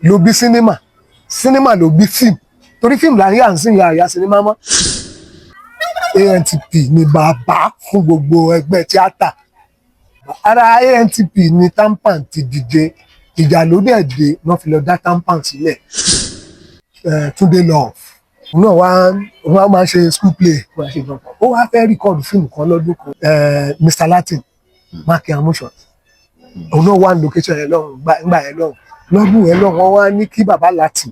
Ló bí sinimá, sinimá ló bí fíìmù, torí fíìmù là ń yà ń sìn yà àyà sinimá mọ́. ANTP ni bàbá fún gbogbo ẹgbẹ́ tíátà. Ara ANTP ni TAMPAN ti dìde. Ìjà ló dẹ̀ dé wọ́n fi lọ dá TAMPAN sílẹ̀. Túndé Love òun náà wá, wọ́n máa ń ṣe school play, wọ́n ṣe nǹkan kan. Ó wá fẹ́ record fíìmù kan lọ́dún kan, Mr Latin, Mark Amusan. Òun náà wà ní location yẹn lọ́hùn ńgbà yẹn lọ́hùn. Lọ́dún yẹn lọ́hùn, wọ́n wá ní kí bàbá Latin,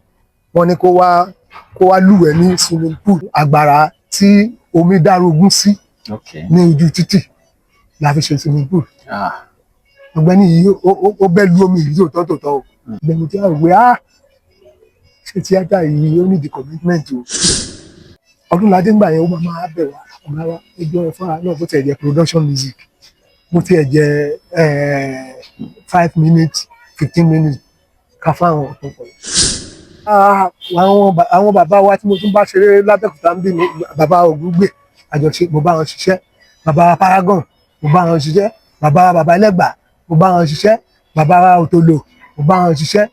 wọ́n ní kó wá lúwẹ̀ẹ́ ní swimming pool àgbàrá tí omi dárogún sí ní ojú títì la fi ṣe swimming pool. Ọ̀gbẹ́ni yìí, ó bẹ́ lu omi yìí tòótọ́ tòótọ́ o. Ọ̀gbẹ́ni tí a rò pé, ah, ṣe tíátà yìí, ó ní the commitment o. Ọdúnládé ńgbà yẹn, ó máa máa bẹ̀ wá, "Ọ̀gá wa, ẹjọ́ ẹ fún wa náà, bó tiẹ̀ jẹ́ production music, bó tiẹ̀ jẹ́ 5 minutes, 15 minutes, ká fáwọn ọ̀pọ̀pọ̀." Àwọn bàbá wa tí mo tún bá ṣeré lábẹ́òkúta ń bí mi, bàbá Ògúngbè, àjọṣe, mo bá wọn ṣiṣẹ́. Bàbá Paragon, mo bá wọn ṣiṣẹ́. Bàbá Ẹlẹ́gbà, mo bá wọn ṣiṣẹ́. Bàbá Òtòlò, mo bá wọn ṣiṣẹ́.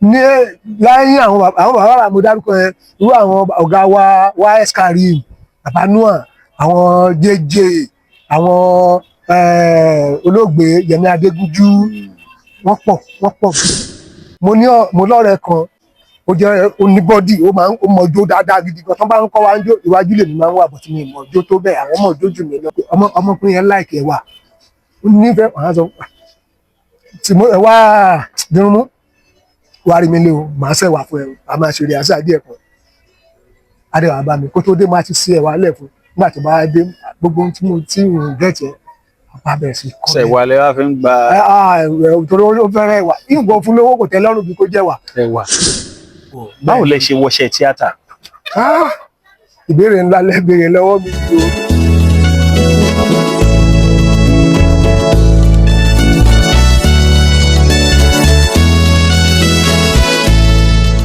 Ní lẹ́yìn àwọn bàbá mo dárúkọ yẹn, irú àwọn ọ̀gá wa YS Karim, bàbá Noah, àwọn JJ, àwọn olóògbé Yẹmí Adégúnjú, wọ́n pọ̀, wọ́n pọ̀. Mo lọ́rẹ̀ẹ́ kan, ó jẹ́ oníbọ́dì, ó máa ń ó mọ jó dáadáa gidi gan. Tó bá ń kọ́ wa ń jó, iwájú lèmi máa ń wà, bọ̀tí mi mọ̀ jó tó bẹ́ẹ̀, àwọn mọ̀ jó jù mí lọ. Ọmọkùnrin yẹn like ẹ̀wà, ó nífẹ̀ẹ́. Àwọn sọ tí mo ẹ̀wà dínrúnmú wàá rí mi lé o, màá ṣẹ̀wà fún ẹ o, a máa ṣe rìásà díẹ̀ kan. Adéwà bá mi, kó tó dé, máa ti ṣe ẹ̀wà lẹ̀ fún. Nígbà tó bá dé, gbogbo ohun tí mo tí ń gẹ̀tẹ̀, àpá bẹ̀rẹ̀ sí kọ́ mi. Ṣẹ̀wà lẹ wá fi ń gba? Ẹ, ah, ẹ, torí ó fẹ́ràn ẹ̀wà. Ìgbọ̀n fún lówó, kò tẹ́ lọ́rùn bí kò jẹ́ wà. Ẹ̀wà. Báwo lẹ ṣe wọṣẹ́ tíátà? Ah, ìbéèrè ńlá lẹ béèrè lọ́wọ́ mi yìí o.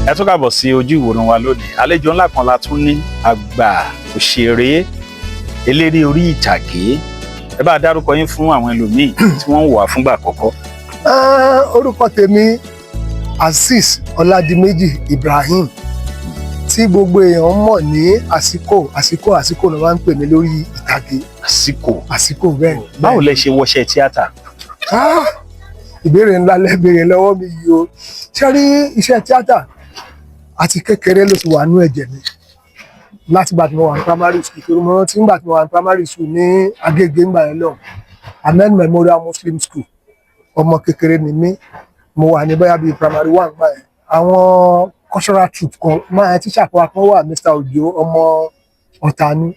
Ẹ tún kàbọ̀ sí ojú ìwòran wa lónìí. Àlejò ńlá kan la tún ní, àgbà òṣèré, eléré orí ìtàgé. Ẹ bá dárúkọ yín fún àwọn ẹlòmíì tí wọ́n ń wà fúngbà àkọ́kọ́. Ah, orúkọ tèmi, Azeez Ọládìméjì Ibrahim, tí gbogbo èèyàn mọ̀ ní Àsìkò. Àsìkò, Àsìkò ló máa ń pè mí lórí ìtàgé. Àsìkò. Àsìkò, bẹ́ẹ̀. Báwo lẹ ṣe wọṣẹ́ tíátà? Ah, ìbéèrè ńlá lẹ béèrè lọ́wọ́ mi yìí o. Ṣé rí iṣẹ́ tíátà, àti kékeré ló ti wà nú ẹ̀jẹ̀ mi, láti gbà tí mo wà ní primary school, torí mo rántí nígbà tí mo wà ní primary school ní Agége ńgbà yẹn lọ, Ahmed Memorial Muslim School. Ọmọ kékeré ni mí, mo wà ní bóyá bíi primary one gbà yẹn. Àwọn cultural troupe kan máa, tíṣà kan wà, Mr Ojo, ọmọ Ọ̀tà ni.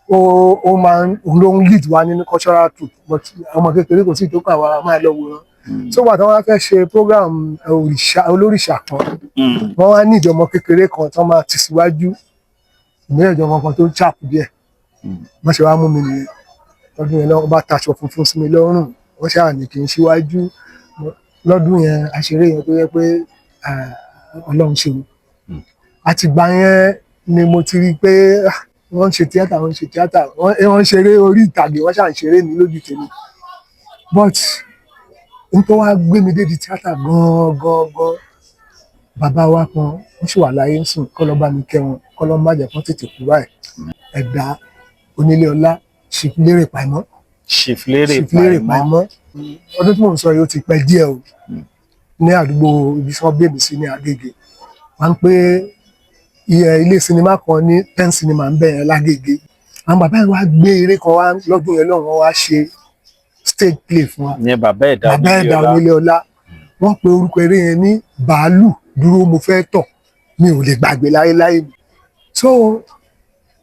Ó máa ń, òun ló ń lead wa nínú cultural troupe, but ọmọ kékeré, kò sí ìtókàn wa, máa lọ wòran. So wà tí wọ́n fẹ́ ṣe program òrìṣà, olórìṣà kan, wọ́n wá ní ìjọmọ kékeré kan tó máa tì síwájú, ìmíràn ìjọmọ kan tó ń chap díẹ̀. Wọ́n ṣe wá mú mi nìyẹn lọ́dún yẹn náà. Wọ́n bá taṣọ funfun sí mi lọ́rùn, wọ́n ṣáà ní kí n síwájú lọ́dún yẹn. Àṣeré yẹn tó yẹ pé Ọlọ́run ṣeun. Àtìgbà yẹn ni mo ti rí i pé, ah, wọ́n ń ṣe tíátà, wọ́n ń ṣe tíátà, wọ́n ń ṣeré orí ìtàgé, wọ́n ṣà ń ṣeré ní lójú tèmi. But n tó wá gbé mi dédi tíátà gan gan gan, bàbá wa kan, wọ́n sì wà láyé ń sùn, kọ́ lọ́ bá mi kẹ́ wọn, kọ́ lọ́ má jẹ́ kán tètè kú báyìí, ẹ̀dá onílé ọlá, Chief Lérè Pàìmọ́. Chief Lérè? Chief Lérè Pàìmọ́. Ọdún tí mò ń sọ yìí, ó ti pẹ́ díẹ̀ o. Ní àdúgbò ibi tí wọ́n gbé mi sí ní Agége, wọ́n ń pé ilé sinimá kan ní Ten Cinema ń bẹ̀ yẹn lágége. Àwọn bàbá yẹn wá gbé eré kan wá lọ́dún yẹn lọ́hùn, wọ́n wá ṣe stage play fún wa. Ìyẹn bàbá ẹ̀dá? Bàbá ẹ̀dá onílé ọlá. Wọ́n pe orúkọ eré yẹn ní Bàálù Dúró Mo Fẹ́ Tọ̀. Mi ò lè gbàgbé láéláé mi. So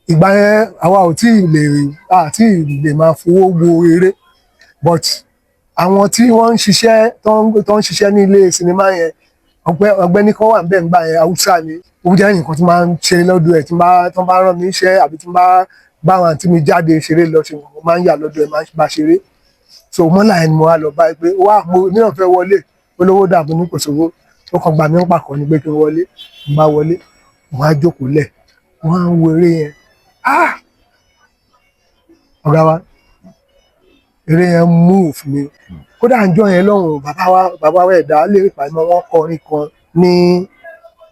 ìgbà yẹn, àwa ò tí ì lè, àti lè máa fowó wo eré, but àwọn tí wọ́n ń ṣiṣẹ́, tó ń ṣiṣẹ́ ní ilé sinimá yẹn, ọ̀gbẹ́ni kan wà níbẹ̀ ńgbà yẹn, Haúsá ni. Ó jẹ́ nǹkan tí máa ń ṣe lọ́dọ̀ ẹ̀, tí bá tó bá rán mi iṣẹ́, àbí tí bá bá àwọn àǹtí mi jáde ṣeré lọ ṣe, mo máa ń yà lọ́dọ̀ ẹ̀, máa ń bá ṣeré. So mọ́là yẹn ni mo wá lọ báyìí pé, "Wá, mo ní ọ̀fẹ́ wọlé." Olówó dàbí ní kò sówó. Ó kàn gbà mí ń pàkọ́ ni pé kí n wọlé. Mo bá wọlé, mo wá jókòó lẹ̀, mo wá ń wo eré yẹn. Ah, ọ̀gá wa, eré yẹn move mi. Kódà àjọ yẹn lọ́hùn, bàbá wa, bàbá wa ẹ̀dá lè pàmò, wọn kọrin kan. Ní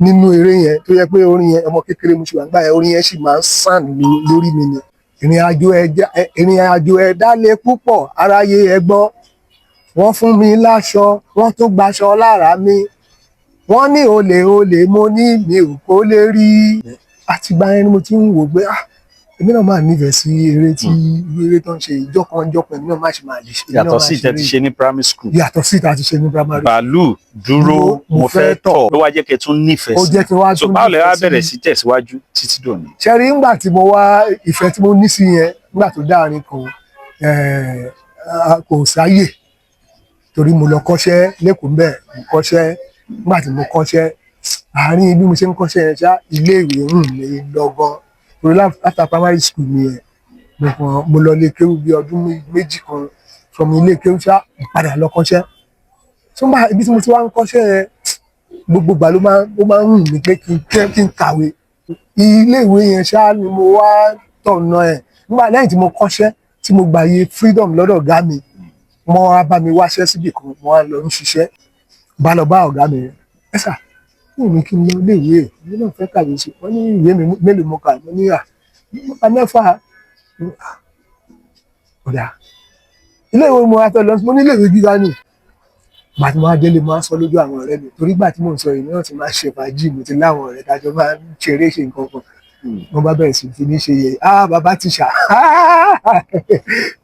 nínú eré yẹn, tó yẹ pé orin yẹn, ọmọ kékeré mo ṣì wà nígbà yẹn, orin yẹn sì máa ń sàn lórí mi ni. Ìrìn àjò ẹja, ìrìn àjò ẹ̀dá le púpọ̀, aráyé ẹ gbọ́. Wọ́n fún mi láṣọ, wọ́n tún gbaṣọ lára mi, wọ́n ní olè olè, mo ní mi ò kó lè rí. Àtìgbà yẹn ni mo ti ń wò pé, ah, èmi náà máa nífẹ̀ẹ́ sí eré tí irú eré tó ń ṣe ìjọ kan ìjọ kan, èmi náà má ṣe máa lè ṣe, èmi náà Yàtọ̀ máa sí ìtẹ́ ti ṣeré. ṣe ní primary school. Yàtọ̀ sí ìta ti ṣe ní primary. Bàálù dúró, mo fẹ́ tọ̀ ló wá jẹ́ kẹ́ tún nífẹ̀ẹ́ Ó sí. jẹ́ kí n wá So tún báwo lẹ wá nífẹ̀ẹ́ sí. bẹ̀rẹ̀ sí tẹ̀síwájú títí dòní? Ṣe rí, ńgbà tí mo wá ìfẹ́ tí mo ní sí yẹn, nígbà tó dáàrin kan, kò sáyè torí mo lọ kọ́ṣẹ́ lẹ́kọ̀ọ́ mbẹ́. Mo kọ́ṣẹ́, nígbà tí mo kọ́ṣẹ́, àárín bí mo ṣe ń kọ́ṣẹ́ yẹn ṣá, iléèwé ń mi lọ gan, torí after primary school mi yẹn, mo kàn mo lọ ilé kéwú bí ọdún 2 kan. From ilé kéwú ṣá, mo padà lọ kọ́ṣẹ́ tó ń bá ibi tí mo ti wá ń kọ́ṣẹ́ yẹn. Gbogbo ìgbà ló máa ń wù mí pé kí n kàwé. Iléèwé yẹn ṣá ni mo wá tọ̀nà ẹ̀ nígbà lẹ́yìn tí mo kọ́ṣẹ́, tí mo gbà yé freedom lọ́dọ̀ ọ̀gá mi. Wọ́n wá bá mi wáṣẹ́ síbì kan, wọ́n wá lọ ń ṣiṣẹ́. Bá lọ bá ọ̀gá mi, "Ẹ sà, fún mi kí n lọ iléèwé, èmi náà fẹ́ kàwé sí." Wọ́n ní ìwé mi mélòó mo kà. Mo ní, "À, mo ka 6." Ọ̀dà iléèwé mo wá fẹ́ lọ, mo ní iléèwé gíga ni. Gbà tí mo wá délé, mo wá sọ lójú àwọn ọ̀rẹ́ mi, torí gbà tí mò ń sọ yìí náà ti máa ṣe fàájì, mo ti láwọn ọ̀rẹ́ dájọ́ máa ń ṣeré, ṣe nǹkan kan. Wọ́n bá bẹ̀rẹ̀ sí fi ní ṣe yẹ, "Ah, bàbá ti ṣà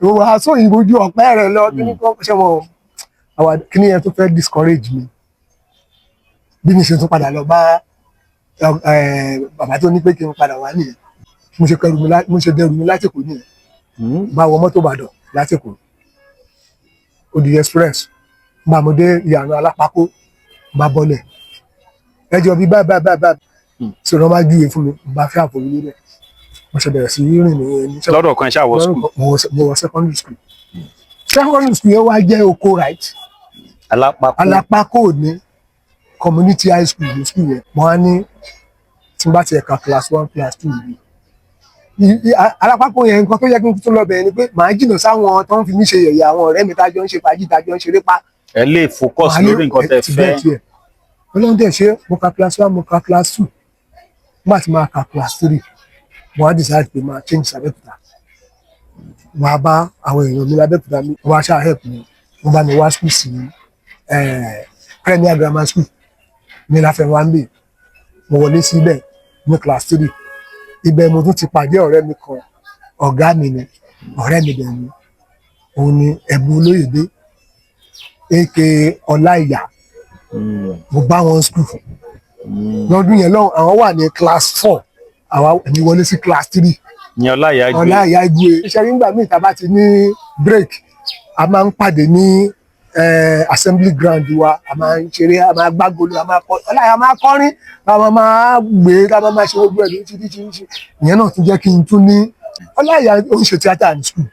ó wàá sọ ìbojú ọ̀pẹ́ rẹ̀ lọ." Kí ni kọ́ ṣe wọn àwọn kí ni yẹn tó fẹ́ discourage mi. Bí mi ṣe tún padà lọ bá bàbá tó ní pé kí n padà wá nìyẹn. Mo ṣe kẹrù mi, mo ṣe dẹrù mi láti Èkó nìyẹn. Bá wọ mọ́tò Ìbàdàn láti Èkó, ó di express. Gbà mo dé ìyànà Alápákó, bá bọ́lẹ̀, ẹjọ́ bíi báyìí báyìí báyìí báyìí. Sọ̀rọ̀ máa júwe fún mi, bá fẹ́ àforí rẹ̀, mo ṣe bẹ̀rẹ̀ sí rìn ní ẹni. Lọ́dọ̀ kan ṣáà wọ school? Mo wọ secondary school. Secondary school yẹn wá jẹ́ oko, right? Alápákó. Alápákó ní community high school ní school yẹn. Mo wá ní tí n bá ti ẹ̀ka class 1, class 2 yìí, Alápákó yẹn, nǹkan tó yẹ kí n tún lọ bẹ̀rẹ̀ ni pé màá jìnnà sáwọn tó ń fi mí ṣe yẹ̀yẹ́, àwọn ọ̀rẹ́ mi tájọ́ ń ṣe fàájì, tájọ́ ń ṣeré pa. Ẹ lè focus lórí nǹkan tẹ́ ti bẹ́ẹ̀ fẹ́. tiẹ̀. Ọlọ́run dẹ̀ ṣe, mo ka class 1, mo ka class 2. Nígbà tí máa ka class 3, mo wá decide pé máa change sàbẹ́òkúta. Mo wá bá àwọn èèyàn mi lábẹ́òkúta, mi wọ́n wá ṣáà help mi, wọ́n bá mi wá school sí Premier Grammar School ní Láfẹnwá ń bè. Mo wọlé síbẹ̀ ní class 3. Ibẹ̀ mo tún ti pàdé ọ̀rẹ́ mi kan, ọ̀gá mi ni, ọ̀rẹ́ mi dẹ̀ ni. Òun ni Ẹ̀bùn Olóyèdé, aka Ọláìyá. Mo bá wọn school lọ́dún yẹn lọ́hùn. Àwọn wà ní class 4, àwa, èmi wọlé sí class 3. Ní Ọláìyá gbé. Ọláìyá Igwe. Iṣẹ́ nígbà míì tá a bá ti ní break, a máa ń pàdé ní assembly ground wa. A máa ń ṣeré, a máa gbágolo, a máa kọ, Ọláìyá máa kọrin, a máa máa gbé, a máa máa ṣe gbogbo ẹ̀ lóríṣiríṣi. Ìyẹn náà tún jẹ́ kí n tún ní Ọláìyá. Ó ń ṣe tíátà ní school,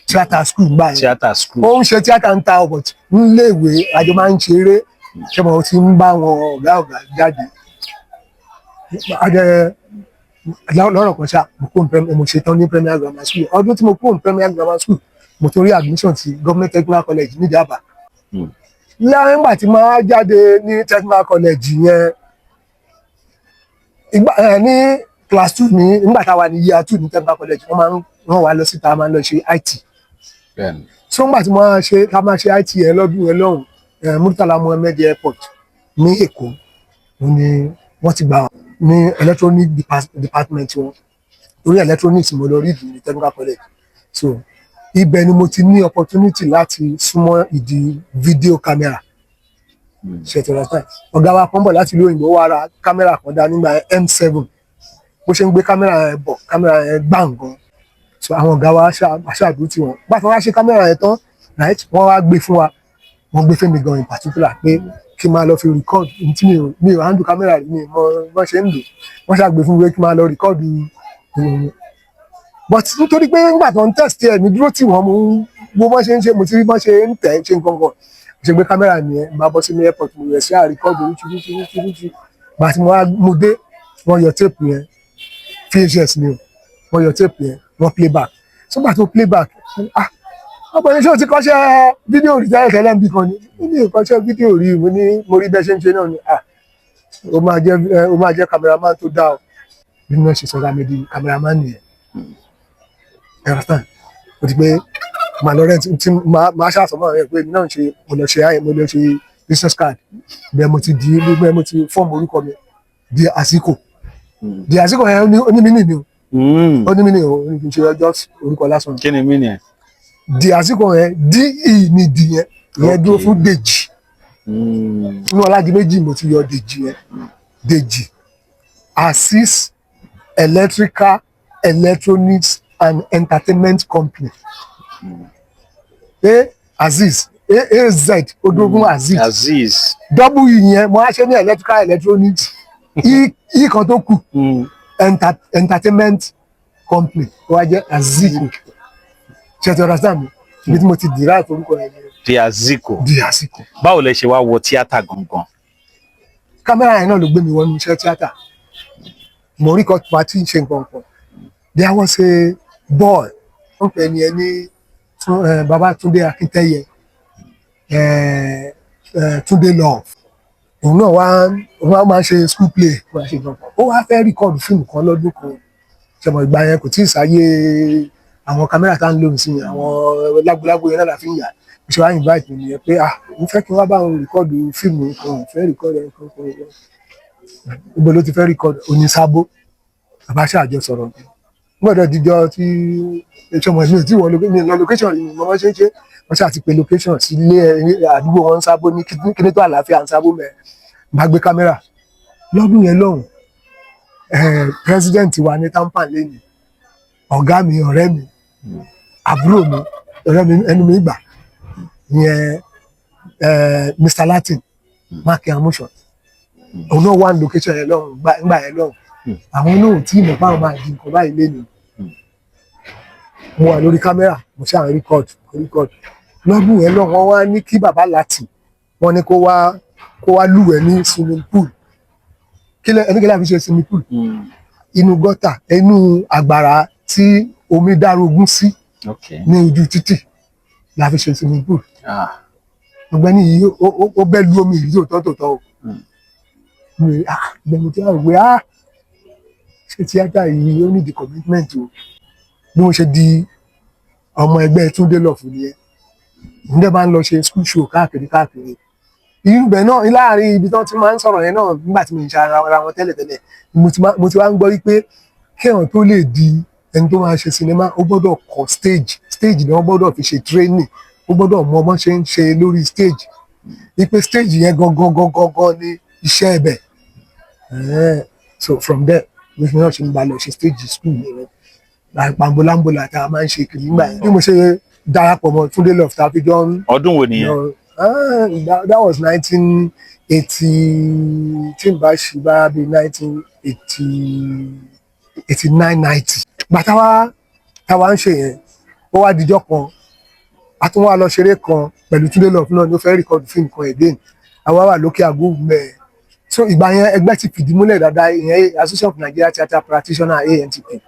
tíátà school gbà yẹn. Theatre school. Ó ń ṣe tíátà ń ta ọ̀bọ̀ níléèwé, àjọ máa ń ṣeré. Ṣé mo ti ń bá wọn ọ̀gá ọ̀gá jáde adẹ lọ́rọ̀ kan ṣá. Mo kó mo ṣe tán ní Premier Grammar School. Ọdún tí mo kó ní Premier Grammar School, mo tún rí admission ti Government Technical College ní Ìjàbá. Lẹ́yìn ìgbà tí mo wá jáde ní Technical College yẹn, ìgbà ẹ ní class 2 ní, nígbà tá a wà ní year 2 ní Technical College, wọ́n máa ń rán wa lọ síta, máa ń lọ ṣe IT. So nígbà tí mo máa ṣe ká máa ṣe IT yẹn lọ́dún yẹn lọ́hùn, Murtala Muhammed Airport ní Èkó, òun ni wọ́n ti gbà ní electronic department wọn, torí electronics mo lọ rí ìdí ní Technical College. So ibẹ̀ ni mo ti ní opportunity láti súnmọ́ ìdí video camera. Ṣètò ọ̀sán, ọ̀gá wa kan bọ̀ láti ìlú òyìnbó, wá ra kámẹ́rà kan dá nígbà M7. Bó ṣe ń gbé kámẹ́rà yẹn bọ̀, kámẹ́rà yẹn gbà nǹkan. So àwọn ọ̀gá wa ṣàdúró tí wọ́n bá fi wá ṣe kámẹ́rà yẹn tán, right, wọ́n wá gbé fún wa. Wọ́n gbé fún mi gan in particular pé kí n máa lọ fi record ní tí mi ò handle kámẹ́rà rí, mi mọ bọ́n ṣe ń lò. Wọ́n ṣàgbé fún mi pé kí n máa lọ record. But nítorí pé nígbà tó ń test ẹ̀ mi dúró tì wọ́n, mo ń wo bọ́n ṣe ń ṣe, mo ti rí bọ́n ṣe ń tẹ̀ ṣe nǹkan kan. Mo ṣe gbé kámẹ́rà nìyẹn, bá bọ́ sínú airport, mo rẹ̀ sí à record oríṣiríṣi. Gbà tí mo wá mo dé, wọ́n yọ tape yẹn, VHS ni o. Wọ́n yọ tape yẹn, wọ́n play back. So gbà tó play back, "Ah, ọ̀pọ̀ ní, ṣé o ti kọ́ṣẹ́ fídíò rí tẹ́lẹ̀ tẹ́lẹ̀?" Níbi kan ni mo ní ìkọ́ṣẹ́ fídíò rí. Mo ní mo rí bẹ́ẹ̀ ṣe ń ṣe náà ni. Ah, Ó máa jẹ́ cameraman tó dáa o. Bí wọ́n ṣe sọ̀rọ̀ àmì di cameraman nìyẹn. You understand? Ó ti pé màá lọ rent tí màá ṣàṣọmọ rẹ pé èmi náà ń ṣe, mo lọ ṣe ayé, mo lọ ṣe business card. Bẹ́ẹ̀ mo ti form orúkọ mi di Àsìkò. Di Àsìkò yẹn, ó ní meaning ni o. Ó ní meaning o, ó ní kí n ṣe ọjọ́ orúkọ lásán. Kí ni mí ni ẹ? Di Àsìkò yẹn, D E ni di yẹn, ìyẹn dúró fún Dèjì. Inú Ọládiméjì mo ti yọ Dèjì yẹn. Dèjì Azeez Electrical Electronics and Entertainment Company. A Azeez, A A Z, ó dúró fún Azeez. Azeez. W yẹn, mo á ṣe ní electrical electronics, E E kan tó kù, entertainment company, ó wá jẹ́ Aziko. Ṣe ti understand mi? Ibi tí mo ti derive orúkọ yẹn ni. Di Aziko. Di Àsìkò. Báwo lẹ ṣe wá wọ tíátà gangan? Kámẹ́rà yẹn náà ló gbé mi wọnú iṣẹ́ tíátà. Mo rí kan party ṣe nǹkan kan. There was a boy, wọ́n pè ní ẹni Babátúndé Akíntẹ́yẹ, Túndé Love. Òun náà wá, òun wá máa ń ṣe school play, máa ṣe nǹkan kan. Ó wá fẹ́ record fíìmù kan lọ́dún kan. Ṣẹmọ ìgbà yẹn kò tí ì sáyé àwọn kámẹ́rà tá ń lò sí, àwọn lágbolágbo yẹn náà la fi ń yà. Mo ṣe wá invite mi nìyẹn pé, ah, mo fẹ́ kí n wá bá òun record fíìmù kan, òun fẹ́ record ẹ̀ kan kan kan. Ibo ló ti fẹ́ record? Onísábó. Bàbá ṣáàjọ sọ̀rọ̀, gbọ́dọ̀ díjọ́ tí ṣọmọ mi ò tí wọ́n mi lọ location rí, mo máa ṣe ń ṣe. Wọ́n ṣáà ti pe location sí ilé àdúgbò wọn ń Sábó ní kíní tó àlàáfíà ń Sábó mẹ́. Bá gbé kámẹ́rà lọ́dún yẹn lọ́hùn, president wa ní TAMPAN lẹ́nu, ọ̀gá mi, ọ̀rẹ́ mi, àbúrò mi, ọ̀rẹ́ mi, ẹnu mi gbà ìyẹn, Mr Latin Mark Amusan, òun náà wà ní location yẹn lọ́hùn ńgbà yẹn lọ́hùn. Àwọn náà ò tí ì mọ̀ báwọn máa di nǹkan báyìí lẹ́nu. Mo wà lórí kámẹ́rà, mo ṣáà ń record lọ́dún yẹn lọ́hùn. Wọ́n wá ní kí bàbá Latin, wọ́n ní kó wá lúwẹ̀ẹ́ ní swimming pool. Kí lẹ ẹni kí lẹ fi ṣe swimming pool? Inú gọ́tà, inú àgbàrá tí omi dárógún sí ní ojú títì la fi ṣe swimming pool. Ọ̀gbẹ́ni yìí, ó bẹ́ lu omi yìí tòótọ́ tòótọ́ o. Mi ah, gbẹ̀mí tí a rò pé, ah, ṣé tíátà yìí ó ní the commitment o. Bí mo ṣe di ọmọ ẹgbẹ́ Túndé Love nìyẹn. Mo dẹ̀ máa ń lọ ṣe school show káàkiri káàkiri ibẹ̀ náà, láàrin ibi tí wọ́n ti máa ń sọ̀rọ̀ yẹn náà. Nígbà tí mo ń ṣe ara wọn tẹ́lẹ̀tẹ́lẹ̀, mo ti wá ń gbọ́ wípé kéèyàn tó lè di ẹni tó máa ṣe sinimá, ó gbọ́dọ̀ kọ́ stage. Stage ni wọ́n gbọ́dọ̀ fi ṣe training. Ó gbọ́dọ̀ mọ bọ́n ṣe ń ṣe lórí stage, wípé stage yẹn gangan gangan gangan ni iṣẹ́ ibẹ̀. So from there, bí mo náà ṣe ń balẹ̀ ṣe stage school mi rẹ̀ pambolambola tá a máa ń ṣe kiri nígbà yẹn, bí mo ṣe darapọ̀ mọ́ Túndé Love tá a fi jọ ń Ọdún wo nìyẹn? No, ah, that was 1980, tí n bá ṣì bá bí 1980, 89, 90. Gbà táwa ń ṣe yẹn, ó wá dijọ́ kan, a tún wá lọ ṣeré kan pẹ̀lú Túndé Love náà ní. Ó fẹ́ record fíìmù kan again, àwa wà lókè àgọ́ mẹ́ẹ̀. So ìgbà yẹn, ẹgbẹ́ ti fìdí múlẹ̀ dáadáa, ìyẹn Association of Nigeria Theatre Practitioners, ANTP.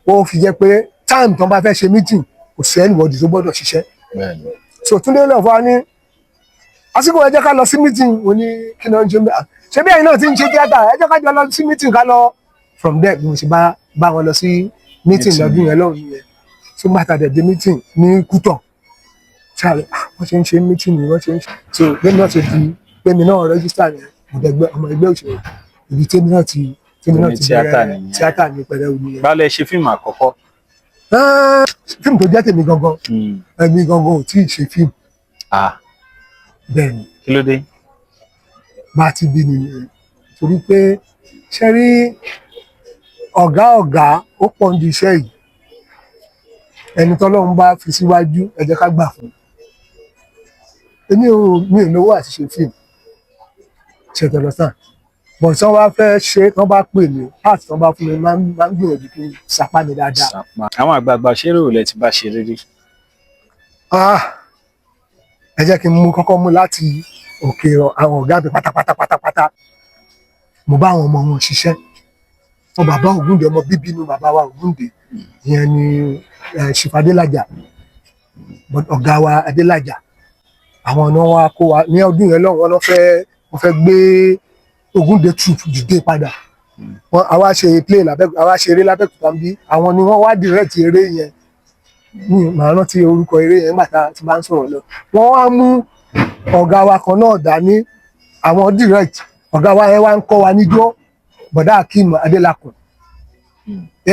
Ó fi jẹ́ pé time tó bá fẹ́ ṣe meeting, kò sí anybody tó gbọ́dọ̀ ṣiṣẹ́. So Túndé Love wá ní, "Àsìkò, ẹ jẹ́ ká lọ sí meeting." Mo ní, "Kí ló ń ṣe bẹ́ẹ̀? Ṣé bí ẹ̀yin náà ti ń ṣe tíátà, ẹ jẹ́ ká jọ lọ sí meeting, ká lọ." From there, bí mo ṣe bá wọn lọ sí meeting Meeting. lọ́dún yẹn lọ́hùn yẹn. So gbàtà dẹ̀ dé meeting ní Kútọ̀ ṣáà, wọ́n ṣe ń ṣe meeting ni wọ́n ṣe ń ṣe. So bẹ́ẹ̀ náà ṣe di pé mi náà register yẹn, mo dẹ̀gbẹ́ ọmọ ẹgbẹ́ òṣèré, ibi tèmi náà Ní ti tíátà bẹ̀rẹ̀ nìyẹn. Tíátà ní pẹ̀lẹ́ òní yẹn. Báwo lẹ ṣe fíìmù àkọ́kọ́? Ah, fíìmù tó jẹ́ tèmi gangan, èmi gangan ò tí ì ṣe fíìmù. Bẹ́ẹ̀ ni. Kí ló dé? Bá a ti bí nìyẹn, torí pé ṣe rí ọ̀gá ọ̀gá ó pọ̀ ní iṣẹ́ yìí. Ẹni tọ́lọ́run bá fi síwájú, ẹ jẹ́ ká gbà fún. Èmi ò mi ò lówó àti ṣe fíìmù, ṣètò sàn bọ̀ tí wọ́n bá fẹ́ ṣe, tí wọ́n bá pè mí, part tí wọ́n bá fún mi, máa ń gbìyànjú kí n sapá mi dáadáa. Sàpá. Àwọn àgbààgbà ṣeré ò lẹ ti bá ṣeré rí? Ah, ẹ jẹ́ kí n mú kọ́kọ́ mú láti òkè àwọn ọ̀gá mi pátápátá pátápátá. Mo bá àwọn ọmọ wọn ṣiṣẹ́. Wọn bàbá Ògúndé, ọmọ bíbí inú bàbá wa Ògúndé, ìyẹn ni Chief Adélájà. But ọ̀gá wa Adélájà, àwọn ọ̀nà wa kó wa ní ọdún yẹn lọ́wọ́, wọ́n fẹ́ gbé Ògúndé troupe dìde padà. Wọn àwa ṣe play lábẹ́, àwa ṣe eré lábẹ́òkúta ń bí. Àwọn ni wọ́n wá direct eré yẹn. Mi màá rántí orúkọ eré yẹn nígbà tá a ti bá ń sọ̀rọ̀ lọ. Wọ́n wá mú ọ̀gá wa kan náà dání, àwọn direct. Ọ̀gá wa yẹn wá ń kọ́ wa níjó, Bọ̀dá Akeem Adélakùn,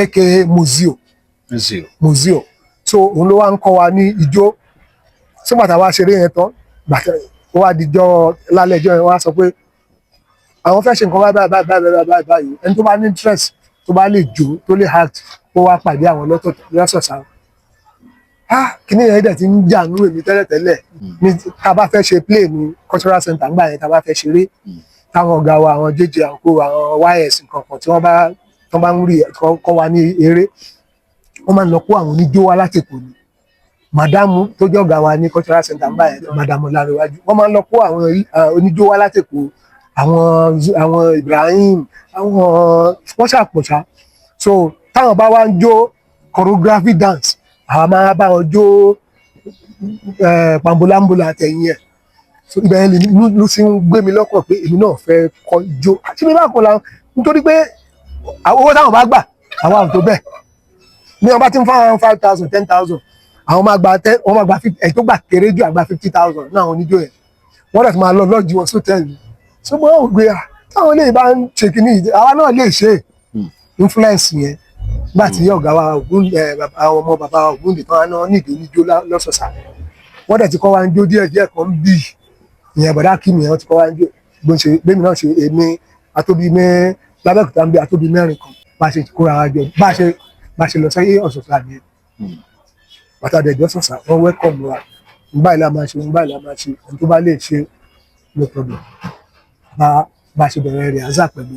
aka Mozio. Zero. Mozio. So òun ló wá ń kọ́ wa ní ijó. Sígbà tá a wá ṣeré yẹn tán, gbàtà ó wá dijọ́ lálẹ́ ẹjọ́ yẹn, wá sọ pé àwọn fẹ́ ṣe nǹkan báyìí báyìí báyìí báyìí báyìí báyìí, ẹni tó bá ní interest, tó bá lè jó, tó lè act, kó wá pàdé àwọn lọ́sọ̀ọ̀sà. Ah, kíní yẹn dẹ̀ ti ń jà nú èmi tẹ́lẹ̀tẹ́lẹ̀ ní tá a bá fẹ́ ṣe play ní cultural center ńgbà yẹn, tá a bá fẹ́ ṣeré, táwọn ọ̀gá wa, àwọn jj àǹkó, àwọn ys nǹkan kan, tí wọ́n bá tán bá ń rí kọ́ wa ní eré, wọ́n máa ń lọ kó àwọn oníjó wá láti Èkó ni. Màdámù tó jẹ́ ọ̀gá wa ní cultural center ńgbà yẹn, Màdàmú Lárẹ̀wájú, wọ́n máa ń lọ kó àwọn oníjó wá láti Èkó, àwọn Ibrahim, àwọn wọ́n ṣàpọ̀ṣá. So táwọn bá wá ń jó choreography dance, àwọn máa bá wọn jó pambolambola àtẹ̀yìn ẹ̀. So ibẹ̀ yẹn ló ti ń gbé mi lọ́kàn pé èmi náà fẹ́ kọ́ jó àti mi bá kọ́ la, nítorí pé owó táwọn bá gbà, àwọn àwùjọ bẹ́ẹ̀ ní wọn bá ti ń fáwọn 5,000, 10,000, àwọn máa gba ten, wọ́n máa gba 50, ẹ̀ tó gbà kéré jù àgbà 50,000 náà. Àwọn oníjó yẹn, wọ́n dẹ̀ tún máa lọ lọ́ọ̀jì wọn sótẹ́ẹ̀lì. So mo rò pé à táwọn eléyìí bá ń ṣe kínní yìí, àwa náà lè ṣe. Influence yẹn, nígbà tí ọ̀gá wa Ògún ẹ̀ àwọn ọmọ bàbá wa Ògúndé tán náà nídìí oníjó lọ́sọ̀ọ̀sà, wọ́n dẹ̀ ti kọ́ wa ń jó díẹ̀ díẹ̀ kan bí ìyẹn. Bọ̀dá kí mi yẹn, wọ́n ti kọ́ wa ń jó bó ń ṣe bẹ́ẹ̀ mi náà ṣe. Èmi àtóbi mẹ́ lábẹ́òkúta ń bí àtóbi mẹ́rin kan, bá a ṣe kóra wa jọ, bá a ṣe lọ sí ọ̀sọ̀ọ̀sà nìyẹn. Bàtà dẹ̀jọ́ sọ̀sà, wọ́n welcome wa. Ń báyìí la máa ṣe, ń báyìí la máa ṣe, ohun tó bá lè ṣe, no problem. Bá a ṣe bẹ̀rẹ̀ rehearsal pẹ̀lú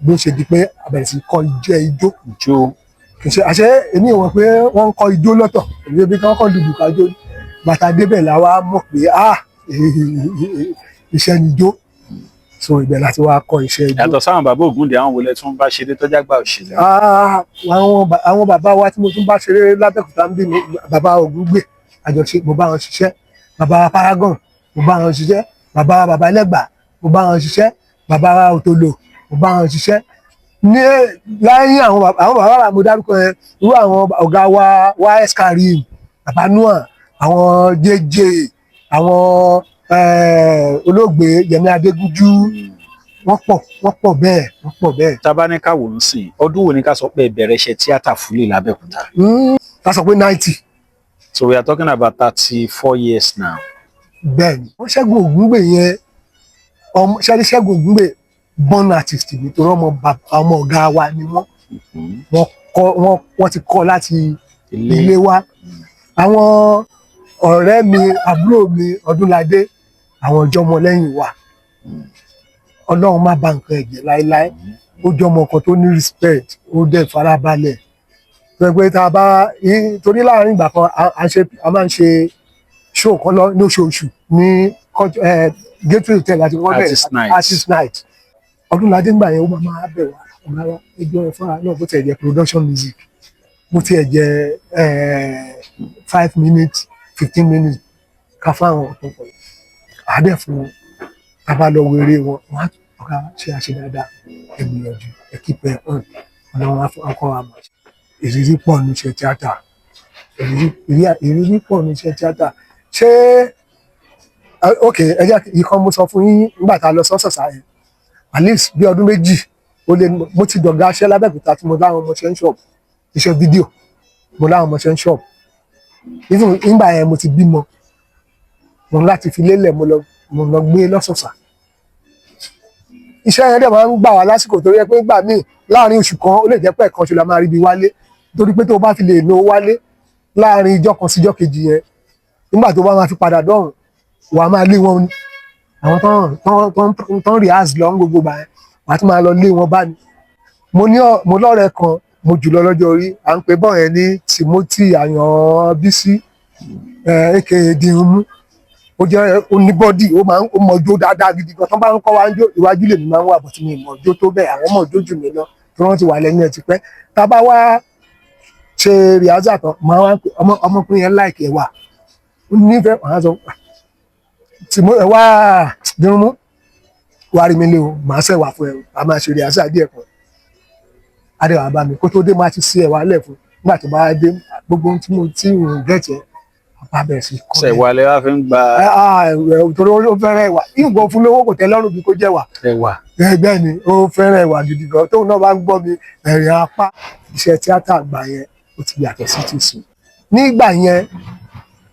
bó ṣe di pé a bẹ̀rẹ̀ sí kọ́ ijó ijó. Jó. Kì í ṣe àṣẹ èmi ò mọ̀ pé wọ́n ń kọ́ ijó lọ́tọ̀. Èmi bí wọ́n kọ́ lùlù kájó. Bàtà débẹ̀ la wá mọ̀ pé ah, iṣẹ́ ni ijó. So ibẹ̀ láti wá kọ́ iṣẹ́ ijó. Yàtọ̀ sáwọn bàbá Ògúndé, àwọn wọlé tún bá ṣeré tọ́jà gbà òṣèré? Ah, àwọn bàbá wa tí mo tún bá ṣeré lábẹ́òkúta ń bí mi, bàbá Ògúngbè, àjọṣe mo bá wọn ṣiṣẹ́. Bàbá Paragon, mo bá wọn ṣiṣẹ́. Bàbá Ẹlẹ́gbà, mo bá wọn ṣiṣẹ́. Bàbá Òtòlò, mo bá wọn ṣiṣẹ́. Ní lẹ́yìn àwọn bàbá wa mo dárúkọ yẹn, irú àwọn ọ̀gá wa ys Karim, bàbá Noah, àwọn JJ, àwọn olóògbé Yẹmí Adégúnjú, wọ́n pọ̀, wọ́n pọ̀ bẹ́ẹ̀, wọ́n pọ̀ bẹ́ẹ̀. Tá a bá ní ká wò ó sìn, ọdún wo ni ká sọ pé ẹ bẹ̀rẹ̀ iṣẹ́ tíátà fúlẹ̀ lábẹ́òkúta? Ká sọ pé 90. So we are talking about 34 years now. Bẹ́ẹ̀ni. Wọ́n Ṣẹ́gun Ògúngbè yẹn, ọmọ ṣẹ́ni Ṣẹ́gun Ògúngbè, born artist ni, torí ọmọ bàbá ọmọ ọ̀gá wa ni wọ́n. Wọ́n kọ́ wọ́n, wọ́n ti kọ́ láti ilé wa. Àwọn ọ̀rẹ́ mi, àbúrò mi Ọdúnládé, àwọn ọjọ́mọ lẹ́yìn wa. Ọlọ́run má bà nǹkan ẹ̀jẹ̀ láéláé. Ó jọmọ kan tó ní respect, ó dẹ̀ farabalẹ̀, tó yẹ pé tá a bá torí láàrin ìgbà kan a máa ń ṣe show kan lọ lóṣooṣù ní Gateway Hotel àti wọ́n bẹ̀rẹ̀. Artist night. Artist night. Ọdúnládé ńgbà yẹn, ó máa máa bẹ̀ wá, ọ̀gá wa, ẹjọ́ ẹ fúnra náà, bó tiẹ̀ jẹ́ production music, bó tiẹ̀ jẹ́ 5 minutes, 15 minutes, ká fáwọn ọ̀pọ̀pọ̀ àádẹ́ fún wọn. Tá a bá lọ wéré wọn, wọn á ọ̀gá ṣe àṣẹ dáadáa, ẹ gbìyànjú, ẹ keep ẹ on. Ọlọ́run á kọ́ wa mọ̀. Ìrírí pọ̀ ní iṣẹ́ tíátà. Ìrírí pọ̀ ní iṣẹ́ tíátà. Ṣé ok, ẹ jẹ́ ìkan mo sọ fún yín nígbà tá a lọ sọ́sọ̀sà yẹn, at least bí ọdún 2 ó lé, mo ti dọ̀gá aṣẹ́ lábẹ́òkúta tí mo láwọn ọmọọṣẹ́ ń shop iṣẹ́ fídíò, mo láwọn ọmọọṣẹ́ ń shop. Even nígbà yẹn mo ti bímọ, mo ní láti fi lélẹ̀, mo lọ gbé lọ́sọ̀ọ̀sà. Iṣẹ́ yẹn dẹ̀ máa ń gbà wá lásìkò, torí ẹ pé gbà míì láàrin oṣù kan, ó lè jẹ́ pé ẹ̀kan ṣo la máa rí ibi wálé, torí pé tó o bá fi lè lo wálé láàrin ijọ́ kan síjọ́ kejì yẹn, nígbà tó bá máa fi padà dọ̀hùn, wà á máa lé wọn ni. Àwọn tán rehearse lọ ń gbogbo gbà yẹn, wà á tún máa lọ lé wọn bá ní. Mo lọ́rẹ̀ẹ́ kan, mo jùlọ lọ́jọ́ orí, à ń pè bọ́ọ̀ yẹn ní Timothy Àyànbísí, aka Dirunmú. Ó jẹ́ oníbọ́dì, ó máa ń ó mọ jó dáadáa gidi gan. Tó bá ń kọ́ wa ń jó, iwájú lèmi máa ń wà bọ̀ tí mi mọ̀ jó tó bẹ́ẹ̀. Àwọn mọ̀ jó jù mí lọ tí wọ́n ti wà lẹ́yìn ẹ̀ tipẹ́. Tá a bá wá ṣe rehearsal tán, máa wá ń pè ọmọkùnrin yẹn láìkẹ́ wà ó nífẹ̀ẹ́, wàá sọ tìmọ́ ẹ̀ wá Dirunmú. Wàá rí mi lé o, màá ṣẹ̀wà fún ẹ o, a máa ṣe rehearsal díẹ̀ kan. Adéwà bá mi kó tó dé, máa ti ṣe ẹ̀wà lẹ̀ fún. Nígbà tó bá dé, gbogbo ohun tí mo tí ń gẹ̀tì ẹ̀ bá bẹ̀rẹ̀ sí kọ́ mi. Ṣẹ̀wà lẹ wá fi ń gba? Torí ó fẹ́ràn ẹ̀wà. Ìwọ fún lówó kò tẹ́ lọ́rùn bí kò jẹ́ wà. Ẹ̀wà. Bẹ́ẹ̀ ni, ó fẹ́ràn ẹ̀wà gidi gan. Tóun náà bá ń gbọ́ mi, ẹ̀rìn apá. Iṣẹ́ tíátà àgbà yẹn, ó ti yàtọ̀ sí ti sùn. Nígbà yẹn,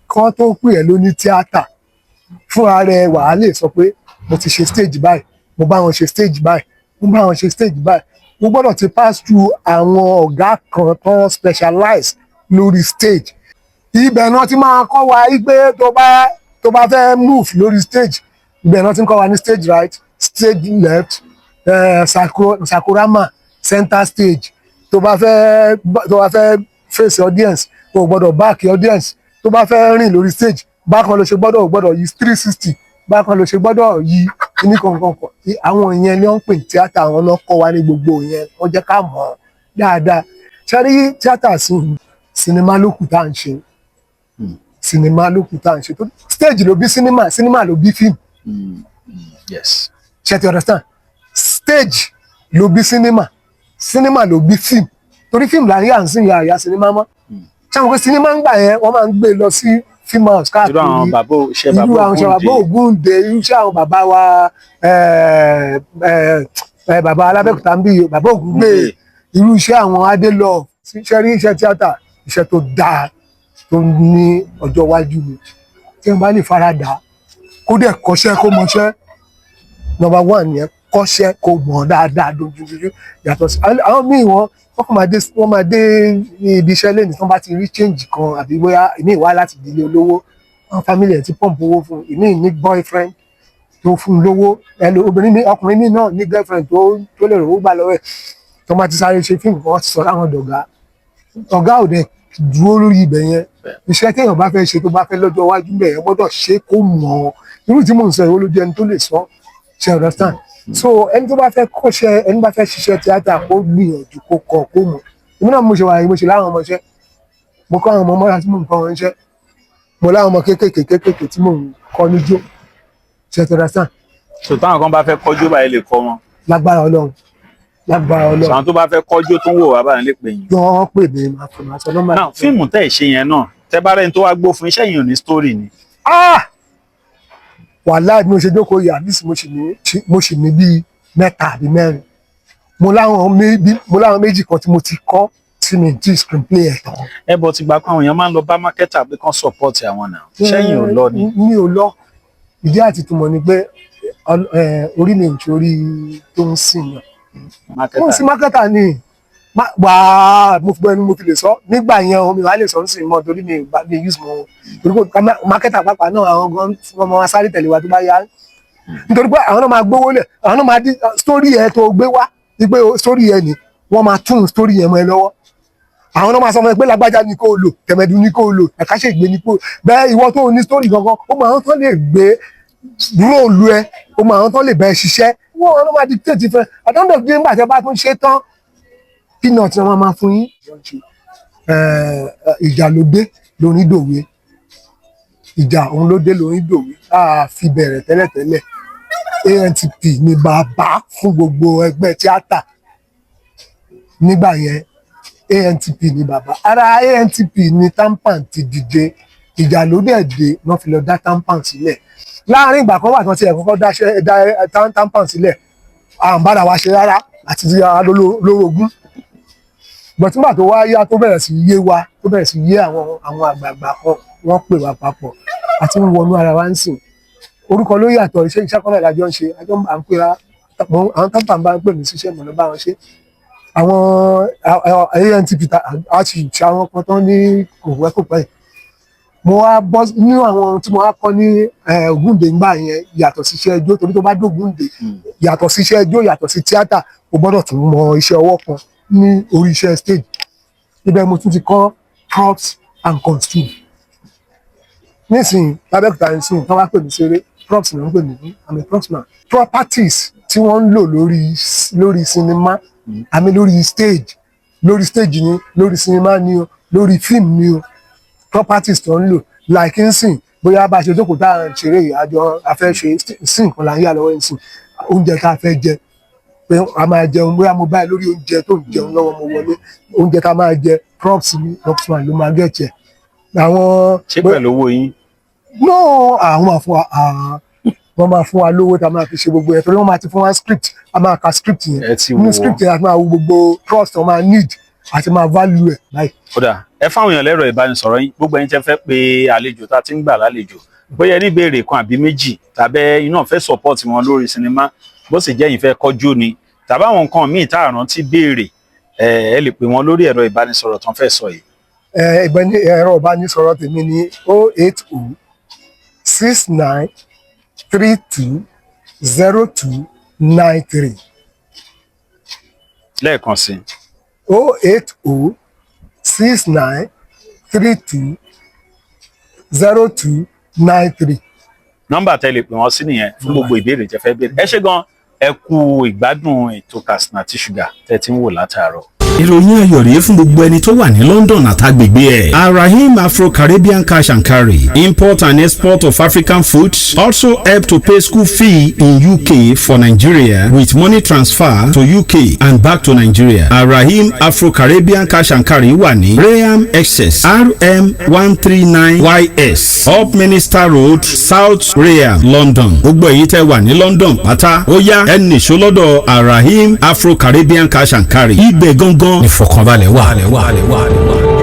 kán tó pè ẹ́ lóní tíátà, fúnra rẹ̀ wàá lè sọ pé mo ti ṣe stage báyìí, mo bá wọn ṣe stage báyìí, mo bá wọn ṣe stage báyìí. Mo gbọ́dọ̀ ti pass through àwọn ọ̀gá kan tó specialize lórí stage. Ibẹ̀ náà ti máa kọ́ wa pé tó bá fẹ́ move lórí stage, ibẹ̀ náà ti ń kọ́ wa ní stage right, stage left, sakurama, center stage. Tó bá fẹ́ face audience, o gbọ́dọ̀ back audience. Tó bá fẹ́ rìn lórí stage, bákan ló ṣe gbọ́dọ̀, o gbọ́dọ̀ yí 360, bákan ló ṣe gbọ́dọ̀ yí kíní kankan kan. Àwọn ìyẹn ni wọ́n ń pè ní tíátà. Àwọn náà kọ́ wa ní gbogbo ìyẹn, wọ́n jẹ́ ká mọ̀ ọ́ dáadáa. Ṣárí tíátà sí sinimá ló kù tá à ń ṣe. Sinimá ló kù tá à ń ṣe. Stage ló bí sinimá, sinimá ló bí fíìmù. Ṣe ti understand? Stage ló bí sinimá, sinimá ló bí fíìmù, torí fíìmù là ń yà ń sìn yà àyà sinimá mọ́. Ṣé àwọn pé sinimá ń gbà yẹn, wọ́n máa ń gbé lọ sí film house káàkiri. Irú àwọn bàbá iṣẹ́ irú bàbá àwọn iṣẹ́ bàbá Ògúndé, irú iṣẹ́ àwọn bàbá wa, bàbá Alábẹ́òkúta ń bí, bàbá Ògúngbè, irú iṣẹ́ àwọn Adélọ. Iṣẹ́ rí iṣẹ́ tíátà, iṣẹ́ tó dáa tó ní ọjọ́ iwájú ni tí wọ́n bá lè faradà, kó dẹ̀ kọ́ṣẹ́, kó mọṣẹ́. Number one yẹn, kọ́ṣẹ́ kó mọ̀ dáadáa dojúdójú. Yàtọ̀ sí àwọn míì, wọ́n kàn máa dé, wọ́n máa dé ibi iṣẹ́ lẹ́nu tí wọ́n bá ti rí change kan, àbí bóyá ìmíì wá láti ìdílé olówó, àwọn family ẹ̀ ti pump owó fún ìmíì, ní boyfriend tó fún un lówó. Ẹlò obìnrin mi, ọkùnrin mi náà ní girlfriend tó lè rówó gbà lọ́wọ́ ẹ̀. Tó máa ti sáré ṣe fíìmù kan, wọ́n ti sọ láwọn dọ̀gá. Ọ̀gá ò dẹ̀ dúró lórí ibẹ̀ yẹn. Iṣẹ́ téèyàn bá fẹ́ ṣe, tó bá fẹ́ lọ́jọ́ iwájú bẹ̀ yẹn, gbọ́dọ̀ ṣe kó mọ̀ ọ́. Irú tí mò ń sọ yìí, ó lójú ẹni tó lè sọ. Ṣe understand? So ẹni tó bá fẹ́ kọ́ṣẹ́, ẹni bá fẹ́ ṣiṣẹ́ tíátà, kó gbìyànjú kó kọ́, kó mọ̀. Èmi náà, mo ṣe wà yìí, mo ṣe láwọn ọmọọṣẹ́. Mo kọ́ àwọn ọmọ mọ́ra tí mò ń kọ́ wọn iṣẹ́. Mo láwọn ọmọ kéékèèké kéékèèké tí mò ń kọ́ níjó. Ṣe ti understand? So táwọn kan bá fẹ́ kọ́jú báyìí, lè kọ́ wọn? Lágbára Ọlọ́run, lágbára Ọlọ́run. Àwọn tó bá fẹ́ kọ́jú tó ń wò wá báyìí lè pè yín? Wọ́n pè mí, máa fún máa sọ nọ́mbà. Náà fíìmù tẹ́ ẹ̀ ṣe yẹn náà, tẹ́ bá rẹ́ni tó wá gbó fún iṣẹ́ yìí, ò ní story ni? Ah, wàláì, bí mo ṣe jókòó yìí, àbí mo sì ní bíi mẹ́ta àbí mẹ́rin. Mo láwọn méjì kan tí mo ti kọ́ tí mi ti screenplay ẹ̀ tán. Ẹ bọ̀ ti gbà pé àwọn èèyàn máa ń lọ bá marketer pé kán support àwọn náà, ṣẹ́yìn ò lọ ni? Mi ò lọ. Ìdí àti túmọ̀ ni pé orí mi ò ṣe orí tó ń sìn yàn. Mo sí marketer ni wàá mo fi gbọ́ ẹnu, mo fi lè sọ nígbà yẹn o. Mi wàá lè sọ ń sìn mọ́ torí mi ò bá mi use mọ́ wọn, torí pé marketer pàápàá náà, àwọn gan wọn máa sáré tẹ̀lé wa tó bá yá, nítorí pé àwọn náà máa gbówó lẹ̀, àwọn náà máa dí story ẹ̀ tó gbé wá wípé story ẹ̀ ni wọ́n máa tún story yẹn mọ́ ẹ lọ́wọ́. Àwọn náà máa sọ fún ẹ pé lágbájá ni kò lò, tẹ̀mẹ̀dù ni kò lò, ẹ̀ka ṣègbè ni kò bẹ́ẹ̀. Ìwọ tó ní story gangan, ó máa ń tán lè gbé role ẹ, ó máa ń tán lè bẹ́ẹ̀ ṣiṣẹ́. Wọ́n ló máa dictate fẹ́ àdéhùn bí nígbà tí ẹ bá tún ṣe tán, peanut ni wọ́n máa fún yín. Ìjà ló dé lórí dòwe. Ìjà òun ló dé lórí dòwe. A fi bẹ̀rẹ̀ tẹ́lẹ̀tẹ́lẹ̀, ANTP ni bàbá fún gbogbo ẹgbẹ́ tíátà nígbà yẹn. ANTP ni bàbá. Ara ANTP ni TAMPAN ti dìde. Ìjà ló dẹ̀ dé wọ́n fi lọ dá TAMPAN sílẹ̀. Láàárín ìgbà kan wà tí wọ́n ti ẹ̀ kọ́kọ́ dá TAMPAN sílẹ̀, à ń bára wa ṣe rárá àti ti ara lórogún. But nígbà tó wá yá, tó bẹ̀rẹ̀ sí yé wa, tó bẹ̀rẹ̀ sí yé àwọn àgbààgbà kan, wọ́n pè wá papọ̀ àti ń wọnú ara wa ń sìn. Orúkọ ló yàtọ̀, iṣẹ́ kan náà lájọ ń ṣe. Àjọ à ń pera. Àwọn TAMPAN bá ń pè mí síṣẹ́, mọ̀ ló bá wọn ṣe. Àwọn ANTP a sì ṣe àwọn kan tán ní kò wẹ́ kò pẹ́ yìí. Mo wá bọ́ nínú àwọn tí mo wá kọ́ ní Ògúndé ńgbà yẹn, yàtọ̀ sí iṣẹ́ ijó, torí tó bá dógúndé, yàtọ̀ sí iṣẹ́ ijó, yàtọ̀ sí tíátà, o gbọ́dọ̀ tún mọ iṣẹ́ ọwọ́ kan ní orí iṣẹ́ stage. Ibẹ̀ mo tún ti kọ́ props and costume. Nísìnyí lábẹ́òkúta nísìnyí, tí wọ́n bá pè mí ṣeré, props ni wọ́n pè mí fún. I'm a props man. Properties tí wọ́n ń lò lórí sinimá àmì lórí stage, lórí stage ni, lórí sinimá ni o, lórí fíìmù ni o, properties tó ń lò, like nsìn, bóyá bá a ṣe jókòó tá à ń ṣeré yìí, àjọ afẹ́ ṣe sí nǹkan là ń yà lọ́wọ́ nsìn. Oúnjẹ tá a fẹ́ jẹ, pé a máa jẹun, bóyá mo báyìí lórí oúnjẹ tó ń jẹun lọ́wọ́, mo wọlé, oúnjẹ tá a máa jẹ, props mi, props man ló máa get ẹ̀. Àwọn Ṣé pẹ̀lú owó yín? No, àwọn máa fún wa, wọ́n máa fún wa lówó tá a máa fi ṣe gbogbo ẹ̀, torí wọ́n máa ti fún wa script, a máa ka script yẹn. Ẹ ti Nínú wò ó. script yẹn, a máa wo gbogbo props tó máa need àti máa value ẹ̀ báyìí. Kódà ẹ fáwọn èèyàn lẹ́rọ ìbánisọ̀rọ̀ yín, gbogbo ẹ̀yin tẹ́ fẹ́ pé àlejò tá a ti ń gbà lálejò, bóyá ẹ ní ìbéèrè kan àbí méjì, tàbí iná fẹ́ support wọn lórí sinimá, bó sì jẹ́ ìfẹ́ kọjú ni, tàbí àwọn nǹkan míì tá a rántí béèrè, ẹ lè pè wọ́n lórí ẹ̀rọ ìbánisọ̀rọ̀ tán fẹ́ sọ yìí. Ẹ̀rọ ìbánisọ̀rọ̀ tèmi ní 08069320293. Lẹ́ẹ̀kan sí i. 08069320293. Nọ́mbà tẹ́ lè pè wọ́n sí nìyẹn fún gbogbo ìbéèrè tẹ́ fẹ́ béèrè. Ẹ ṣé gan, ẹ kú ìgbádùn ètò Katsina àti Ṣúgà tẹ́ ti ń wò látàárọ̀. Ìròyìn ayọ̀ rèé fún gbogbo ẹni tó wà ní London àtàgbègbè ẹ̀. Arahim Afro-Caribbean Cash and Carry, import and export of African foods, also help to pay school fee in UK for Nigeria with money transfer to UK and back to Nigeria. Arahim Afro-Caribbean Cash and Carry wà ní Rainham, Essex, RM139 YS, Upminster Road, South Rainham, London. Gbogbo èyí tẹ́ wà ní London pátá, ó yá, ẹ nìṣó lọ́dọ̀ Arahim Afro-Caribbean Cash and Carry. Ibẹ̀ gangan ìfọ̀kànbalẹ̀ wà.